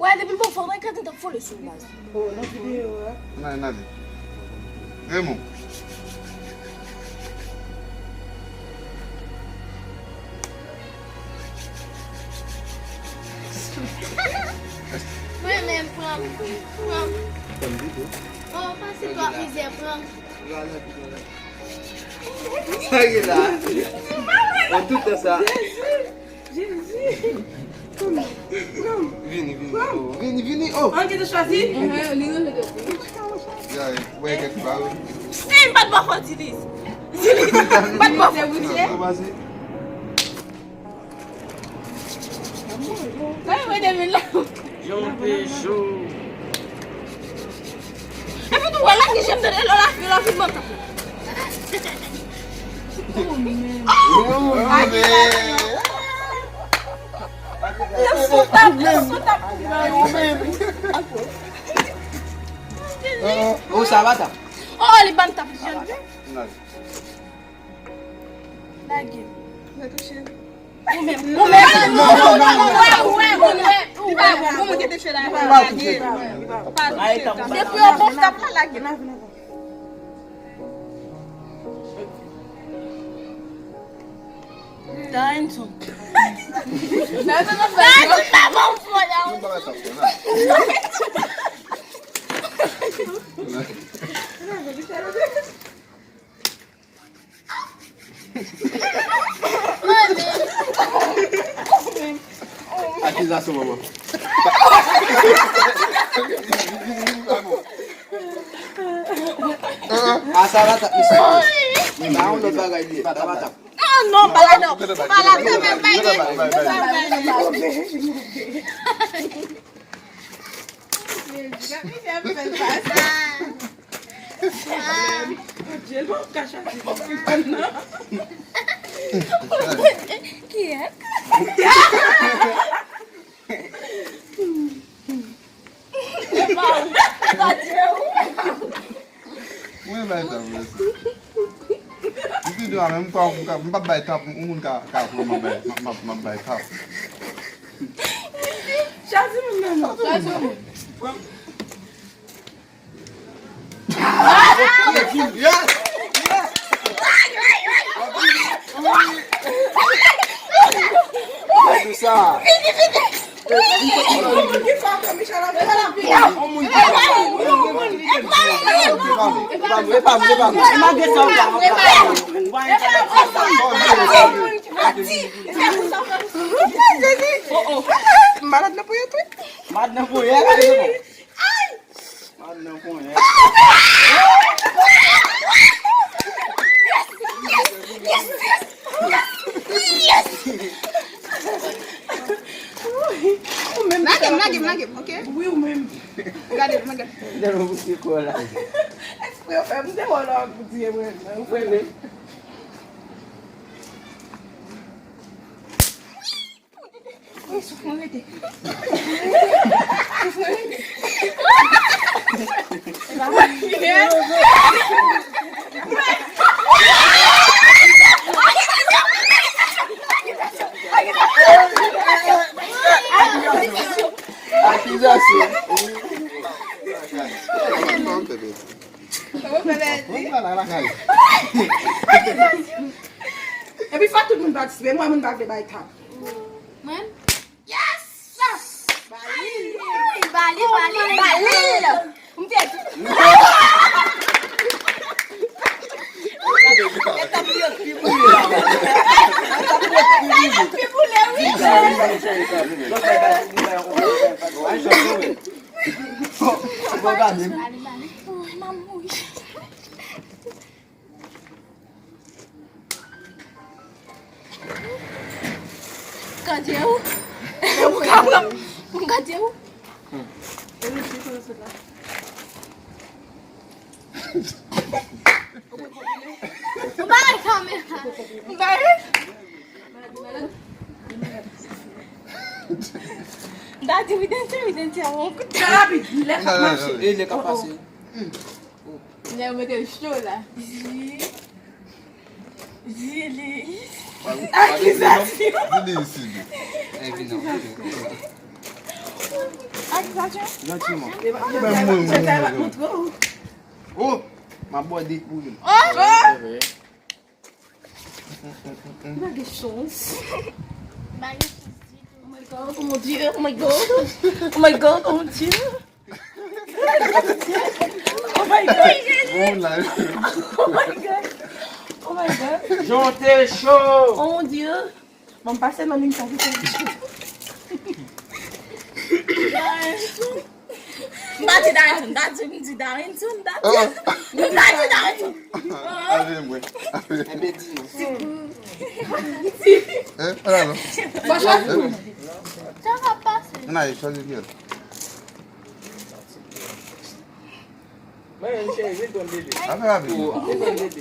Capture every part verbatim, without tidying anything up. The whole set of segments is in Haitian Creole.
Wè, depi m pran fòm, mwen kantan t ap fole sou baz. Oh, nan videyo a. Nan, nan. Raymond. Mwen menm, pran, pran. Pran m tou. Oh, pase twòp mizè, pran. Sa ki la? An tout tan sa. Jezi. Jezi. Pran. Vini, vini. Oh, vini, vini. Oh. An ki te chwazi? Li rele de kou. Ya, wè kèk pa wi. Si, m pa t ba w fòti, Liz. Si, Liz, m pa t ba w fòti. Sa pase? Sa yo mete vin la. Yon pe jou. Epi tou, wè lage je m tande lè la, lè la fin ban tap la. Yo, men. Yo, men. Yo sou tap, yo sou tap. Yo, men. Oh, sa va tap? Oh, li ban tap, jan. Lage. Mwen touche. Ou menm, ou menm. Ou wè, ou wè, ou wè, ou wè. Ou pa bon, ou mete fè la, lage. Depi yo bon tap la, lage. Dyson. Dyson pa bon fò la. Akizasyon manman. A sa la tap mesye. Nan yon lòt bagay li ye. Sa la tap. Ah non, pa la non. Pa la non, men bay gen. Misye ap fè l pase. Jezi, l pa ka chache pou konn nan. Kiyès? E pa ou, e pa Dye ou. Mwen bay tap, mwen. M te di a, men m pa, m pa, m p ap bay tap, yon moun ka, ka pran m ap bay, m ap, m ap, m ap bay tap. Chazi moun nan non. Chazi moun. Yes! Yes! Sa. Yon moun ki fè yon kòb, Michel ap fè la. Yon moun ki fè yon kòb. E pa mwen, e pa mwen, e pa mwen. E pa mwen. M pa gen sa w pa. M pa gen sa w pa. Oh, oh. Malad nan ponyèt, wi. Malad nan ponyèt, wi. Ay! Malad nan ponyèt. Yes! Yes! Yes! Yes! Ou menm lage m, lage m, lage m, ok? Wi, ou menm. Gade m, gade. Gade m, pouse kò la. Espre yo fè m te wè la pou tiye mwen. Ou fè men. Wi, souf mwen rete. Souf mwen rete. Akizasyon. Epi fò tout moun patisipe, mwen moun pa vle bay tap. Mwen? Yes! Ba li! Ba li, ba li, ba li! M te di. Bon, gade m. Ba li, ba li. Oh, m ap mouri. Gade ou. Ou ka pran. Gade ou. Ou pa wè kamera. Ou pa wè? Daddy, we dance, we dance, I won't. Sa rapid, lè k ap mache. E lè k ap pase. Lè yo mete l cho la. Zili. Akizasyon. Zili isi. Akizasyon. Akizasyon? Jantiman. Mwen mwen mwen mwen. Oh, m ap bòde pou li. Oh! M pa gen chans. M pa gen chans ditou. Oh my God, oh mon Dieu, oh my God. Oh my God, oh mon Dieu. Oh my God. Bon la. Oh my God. Oh my God. Jan te cho. Oh mon Dieu. Bon, m pase nan liy sa ki fè. M pa di Darrington, m pa di, m di Darrington, m pa di. M pa di Darrington. Ale mwen. Enben di nou. Eh, ala non. Fò chwazi pou mwen. Nan, e chwazi vyèl. Mwen menm cheri, vin pran bebe. Afè rapid. Vin pran bebe.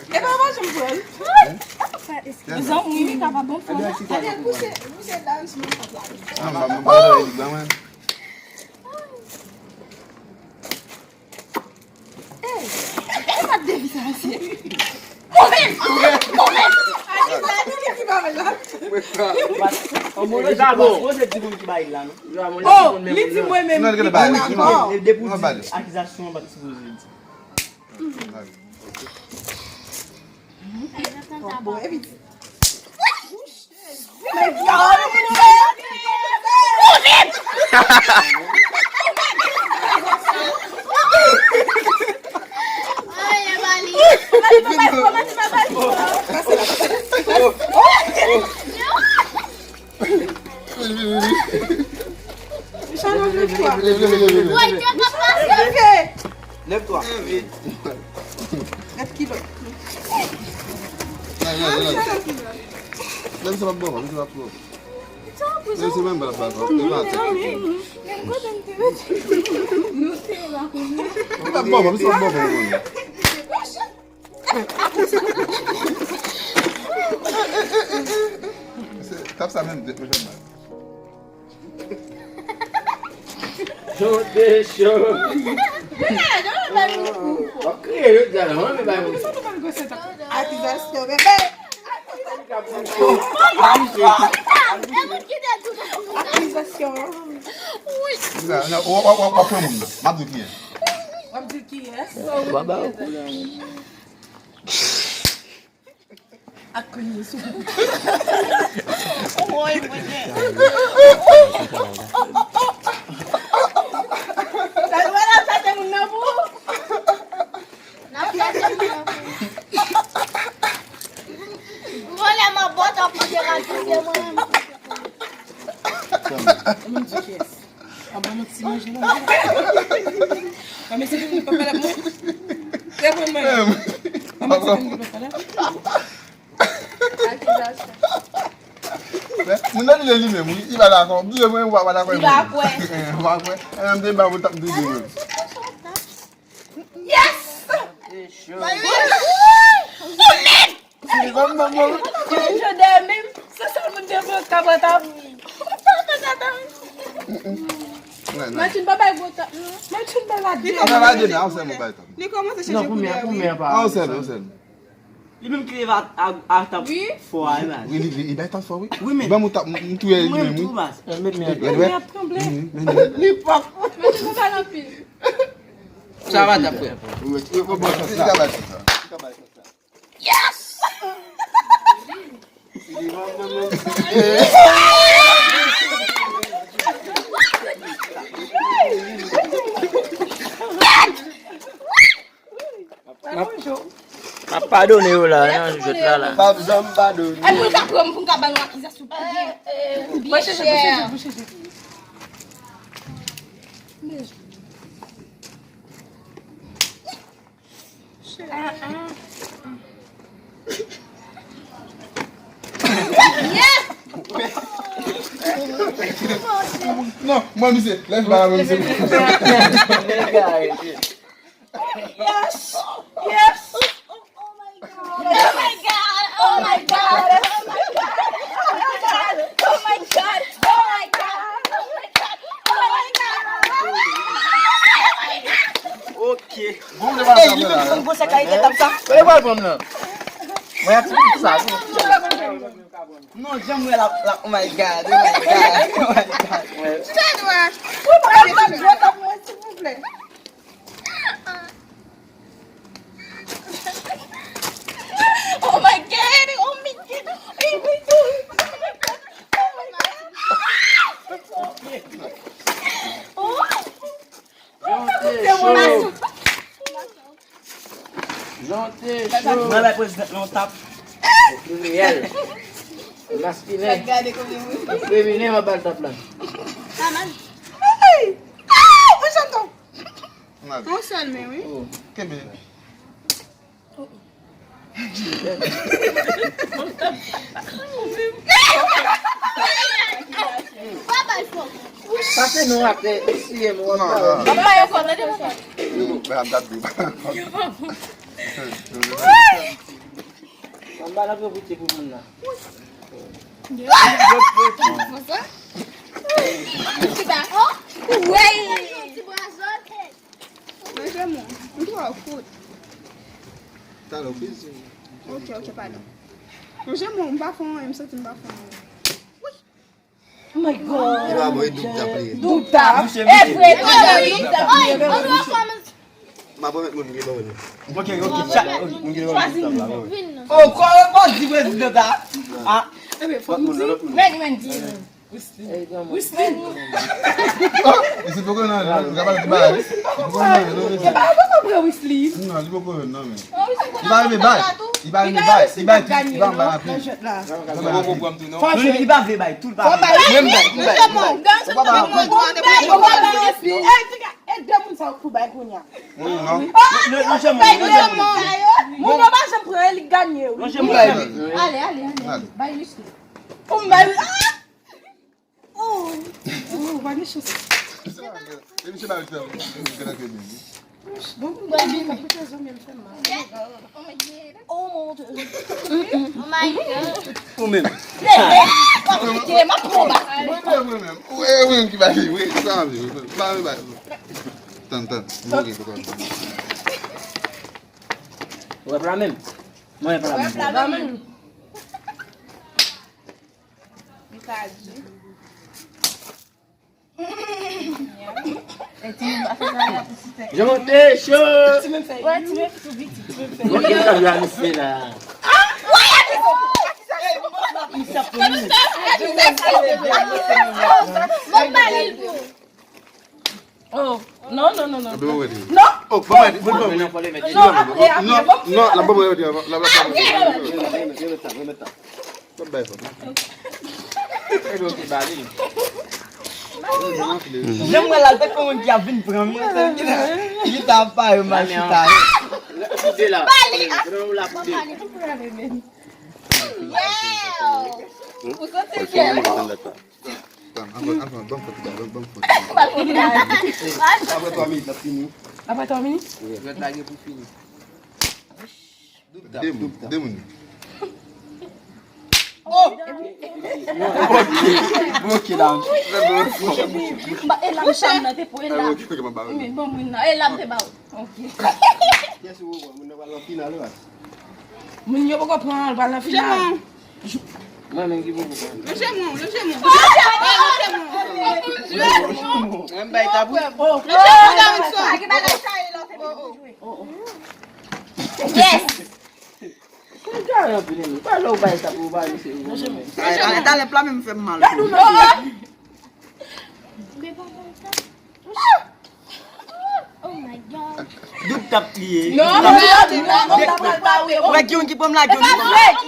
E pa pa janm pran. Zanmi, wi, ka pa bon fò. Ebyen, si sa. Pouse, pouse Darrington nan pòt la. Non, mwen pa mwen pa li ban mwen. Hey, e pa devi sa, mesye. Move! Move! Akizasyon ki pa vle la. An bon lojik, pa sipoze di moun ki bay la, non. Oh, li di mwen menm. Non, li Li gen bay. pa dakò. E depi w Non, di bale. Akizasyon pa sipoze di. Bon, epi Vini, vini, vini. Michel, leve twa. Leve, leve, leve, leve. Leve. Lève toi. Gad kilòt. Leve, leve, leve. Leve, se pa bon, leve, se pa bon. Leve, se menm bal, bal, bal. Leve, atè. Se pa bon, se pa bon, bon, bon. Se, tap sa menm, de, de, de. Jan te cho. W ap kriye, yo di a la, mwen menm bay moun. Akizasyon, bebe. Akizasyon. Sa, nan, w, w, w, w ap pran moun nan. M ap di kiyès. W ap di kiyès? W ap ba yo kou la. Ak kriye sou. Woy, mwen. Sa nou wè la, sa se moun nan pou ou? N ap fè se moun nan pou ou. Vòlè m ap bòt ap manje radyo mwen. Moun di kiyès? A bon, nou ti manje la. Mwen, men se pou papa la, mwen. Se pou mwen. Mwen, men se pou papa la. Akizasyon. Moun nan li li menm, wi, li pa dakò. Bliye mwen, w pa dakò. Li pa kwè. W pa kwè. E, m te ba ou tap di li menm. Yes! Te cho. Jodè menm, se sèl moun ki pran kabata. Machin pa bay gwo tap, non. Machin pa la de. Nan la de nan, an sèl mwen bay tap. Li kòmanse Non, chanje pou mwen, pou koulè. Mwen pa. An sèl, an sèl. Li menm ki leve a, a, a tap Wi. Fò a, e baz. Wi, li, li, li bay tap fò, wi. Wi, men. Ban m tap, m touye li Mwen menm, wi. Tou baz. Mèt mwen. Wi, Mwen ap tranble. Wi, wi. Machin pa la anpil. Sa va tap frè. Wi, wi, wi, bon, sa, sa, sa. Yes! M ap padone yo la, nan jwèt la la. P ap janm padone. Ay, pou l ka pran m, pou m ka ba yon akizasyon pou li. Byen chè. Non, mwen misye, lè m pa la mwen misye. Yes! Yes! Oh my God! Oh my God! Ok. Bon, mwen pa Li menm konn gwo sèk la, li te tap sa. E pral pran m nan. Mwen ap ti sa. Non, janm wè la, la, oh my God, oh my God, oh my God. Chita dwat. Cho. Jan te cho. Mwen bay prezidan yon tap. Kriminèl. Maskilen. Feminen, mwen ba l tap la. Hey! Ah! Mwen santi. Yon sèl men, wi. Oh. Kenbe. Pase nou atè, eseye m wè. Non, non. Papa yo konn, tande papa. Yo, ben, ap dat di. Anba la pou piti pou moun nan. Konsa? Ti ba, oh! Wey! Ti bwa zòt. Manje mwen. M twò fout. Talè w fizi. Ok, ok, padon. Manje mwen, m pa fè anyen, m santi m pa fè anyen. Oh my God. Li pa bon, e doub tap li ye. Doub tap. Mouche, e vre, mouche, doub tap li ye. M ap remèt moun ki ban mwen. Ok, ok, chat. Moun ki ban mwen doub tap la, ban mwen. Oh, kò, kò, di prezidan ta. Ah. Ebyen, fòk m di. Men, men, di. Wislin. Wislin. Oh, e se poko nan, nan, li ka pale tout bagay. Li poko nan, non, men. E pa, pa, pa pre Wislin. Non, li poko nan, men. Li pa renmen bay. Li pa renmen bay. Li bay tout, li pa bay anpil. Fò jwe, li pa vle bay, tout pa bay. Mwen bay, mwen bay, mwen bay. Ou pa bay anpil. Ey, ti ka, e de moun sa yo pou bay kounye a. Non, non. Moun yo pa janm pran, li ganye, wi. Ale, ale, ale. Bay Wislin. Pou m bay, ah! Oh, oh, pa gen chans. E misye pa ret fè m, m gen nan kè byen. Bon, m bay byen, kapite zanmi m fè m mal. Oh mon Dieu. Oh my God. Ou menm. Hey, hey, w ap kite, m ap pran w ba. Mwen menm, mwen menm. Ou, e ou menm ki ba li, wi, sa m di, wi. Ba li, ba li. Tann, tann. M voye pou kò m. Ou wè pla menm? Mwen wè pla menm. Wè pla menm. Li ka di. E ti moun pa fè sa la, ti tèt. Jan te cho. Ti moun fè. Wè, ti moun tou piti, ti moun fè. Mwen ki sa vle anonse la. Ah, wè, akizasyon. Akizasyon. Bon, ba li l pou. Oh, non, non, non, non. Epi ou rete. Non. Oh, bon, bon, bon, bon. Non, apre, apre, non, bon. Non, la, bon, bon, bon, la, la, bon, bon, bon. Remèt sa, remèt sa. Bon, bay sa. Epi ou ki ba li. Jan mwen la, se kon moun ki ap vin pran mwen, se ki ta, ki ta pa yo, mal chita. Ba li, ah. Ou santi l byen? Tann, ankò, ankò, ban m fòt, ban m fòt. Apre twa minit, l ap fini. Apre twa minit? Wi. Jwèt la gen pou fini. De moun, de moun. Oh! Bon, ok, la. Mba, e la m chanm nan te pou e la. Bon, mwen nan, e la m te ba ou. Ok. Kiyès ou wè, moun nan pral nan final la? Moun yo poko pran, l pral nan final. Mwen menm ki pou pran. Lonje men w, lonje men w. Lonje men w. Mwen bay tabou. Lonje men w, Davidson. Yes. Talè, talè, talè, pla menm fè m mal. Oh my God. Doub tap li ye. Non, non, non, non, non. Wè, gen youn ki pran m lage youn ki pran m lage.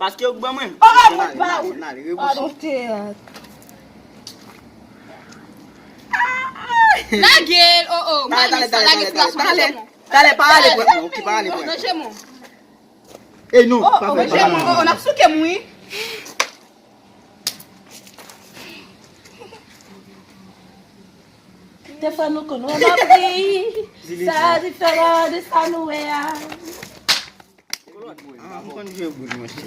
Paske yo k ban mwen. Oh, oh, pa ou. Pardon, teyat. Lage l, oh, oh. Talè, talè, talè, talè, talè. Talè, pa ale pran mwen, ok, pa ale pran mwen. Ey, non, pa fè, pa fè. Oh, oh, n ap souke m, wi. Te fè nou konn wè m ap ri. Sa diferan de sa nou wè a. Ah, m konn jwe boul, monchè.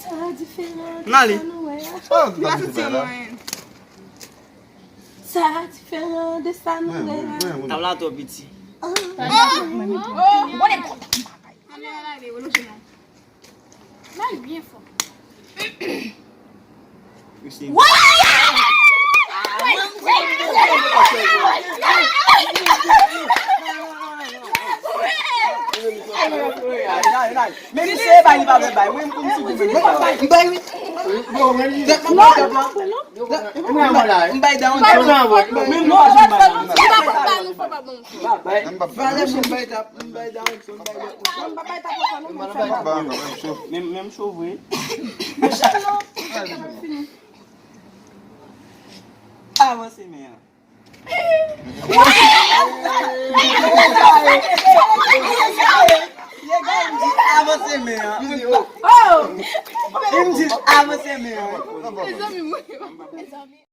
Sa diferan de sa nou wè a. Oh, m pa santi anyen. Sa diferan de sa nou wè a. Tab la twò piti. Oh! Bon, lè kontan. Ann ale, ale, ale, ale, ale, ale. Mal byen fò. Men misye bay li pa Bay, wi, m konn sou goumen. M bay, wi. Tèt mwen bay tèt la. M bay down. Men nou pa jwenn bay la. Valè m bay tap, m bay down, m bay down. Men, men m cho vre. Avanse men an. Avanse men an. M di avanse men an. Mezanmi, mwen.